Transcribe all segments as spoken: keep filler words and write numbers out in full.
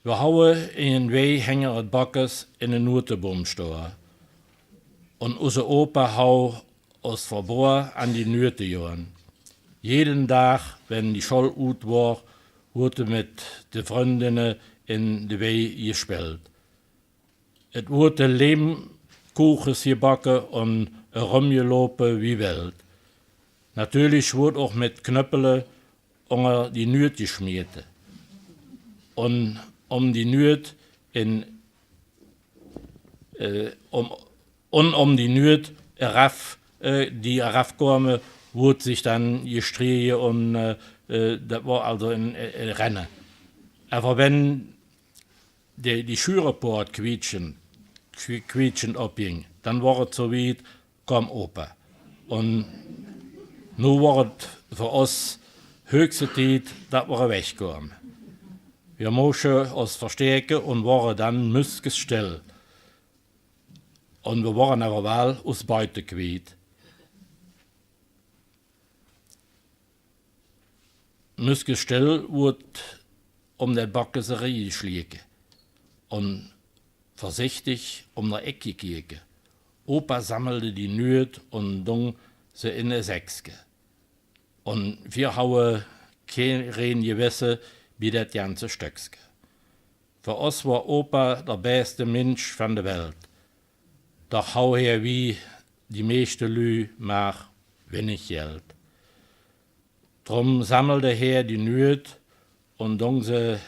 Veer hauwe ene Wei henger et Bakkes ene Nueteboum stoa. Un use Opa hau os verboa an die Nuete joan. Jeden Daag, wenn die School oet woar, woat mit de Vrundinne in de Wei jespelt. Et woate Leemkoeges jebacke un erömjelope wie weld. Natürlich woat och mit Knöppele unger die Nuet jeschmiete. Un um die Nuet in, äh, um, un um die Nuet eraf, äh, die erafkome, woat sich dann jestrieje un, äh, äh, dat woar also en, en Renne. Äver wenn de, die Schürepoat quietschen, qui-, quietschend opjing, dann woar et so wiet, kom Opa. Un nu woar et för os höchste Tiet, dat veer ewechkome. Veer moosche os verstäke un woare dann müskes stell. Un veer woare äver waal us Beute quiet. Müskes stell woat um det Bakkes eriejeschlieke un vörsichtig um der Eck jekieke. Opa sammelde die Nuet un dung se in e Säckske. Un veer hauwe kee rein Jewesse bie det janze Stöckske. För os woar Opa der beste Minsch van de Welt. Doch hau hee wie die meeschte Lü mar winnig Jeld. Drum sammelde hee die Nuet un dung se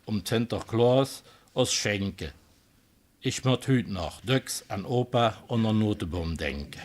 um Zinterkloas os schenke. Ich mott hüüt noch döks an Opa unger Nueteboum denke.